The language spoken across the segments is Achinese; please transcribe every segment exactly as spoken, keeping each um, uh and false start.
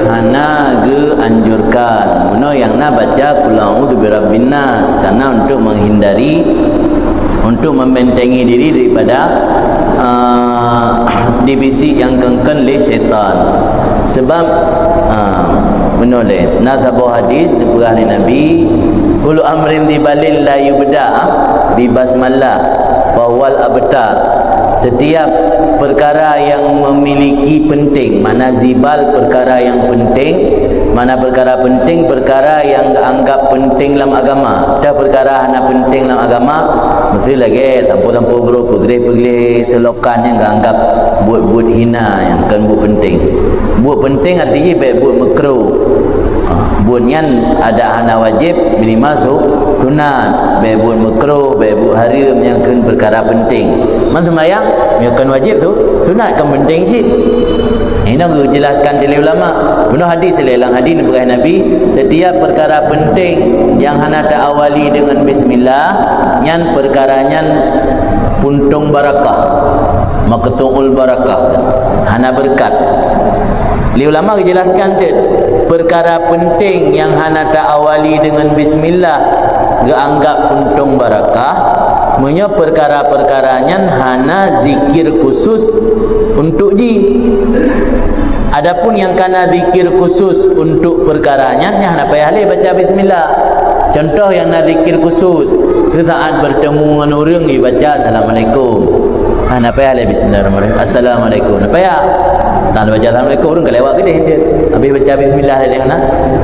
Hana geuanjurkan. Bunoe nyang na baca Qul a'udzu birabbin nas, karena untuk menghindari, untuk membentengi diri daripada, ah, dibisik nyang keun-keun lé syaitan. Sebab, ah, bunoe lé, na saboh hadis dipeugah lé Nabi, "Kullu amrin dzibalin la yubda bi basmalah, fahuwal abtar." Setiap perkara yang memiliki penting, makna zibal perkara yang penting, makna perkara penting, perkara yang anggap penting lam agama. Dah perkara hana penting lam agama, mesti lagée tampôh-tampôh brôk, peugleh-peugleh, selokan nyang anggap buet-buet hina, nyang kon buet penting. Buet penting arti jih bék buet meukruh. Ha, buet nyan adak hana wajéb, minimal su-, sunat. Bék buet meukruh, bék buet hareuem nyang kon peukara penting. Man seumayang, meunyoe kon wajéb tu, sunat kon penting cit. Inoe geujelaskan lé ulama. Bunoe hadis lé, lam hadis neupeugah Nabi, setiap peukara penting nyang hana ta-awali deungon bismillah, nyan peukara nyan puntông barakah, maqtu'ul barakah, hana beureukat. Lé ulama geujelaskan teuk, peukara penting nyang hana ta-awali deungon bismillah geuanggap puntông barakah, meunyoe peukara-peukara nyan hana zikir khusus untuk jih. Adapun nyang kana zikir khusus untuk peukara nyan, nyan hana payah lé baca bismillah. Contoh nyang na zikir khusus, seusaat bertemu ngon ureuëng, ibaca assalamualaikum. Hana payah lé bismillahirrahmanirrahim. Assalamualaikum. Hana payah. Tan baca assalamualaikum, ureuëng ka lewat keudeh dia. Habis baca bismillah lé nyang na.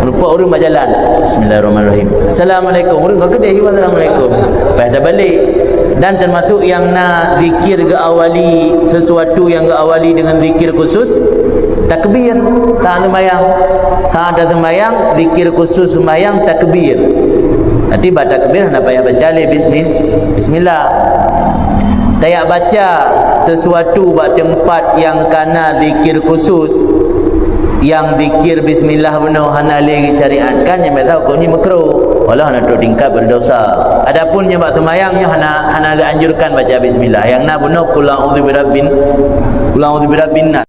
Rupa ureuëng bak jalan. Bismillahirrahmanirrahim. Assalamualaikum. Ureuëng ka keudeh jaweueb assalamualaikum. Payah tabalik. Dan termasuk nyang na zikir geuawali, sesuatu nyang geuawali dengan zikir khusus, takbir. Saat sembahyang. Saat dah sembahyang, zikir khusus sembahyang, takbir. Nanti bak takbir hana payah baca lé bismi-, bismillah. Tajak baca sesuatu bak teumpat nyang kana zikir khusus, nyang zikir bismillah bunoe hana lé syariatkan, nyang biasa huköm jih meukruh. Walau hana trok tingkat berdosa. Adapun nyang bak sembahyang nyoe hana, hana geuanjurkan baca bismillah. Nyang na bunoe qul a'udzu birabbin, qul a'udzu birabbin nas.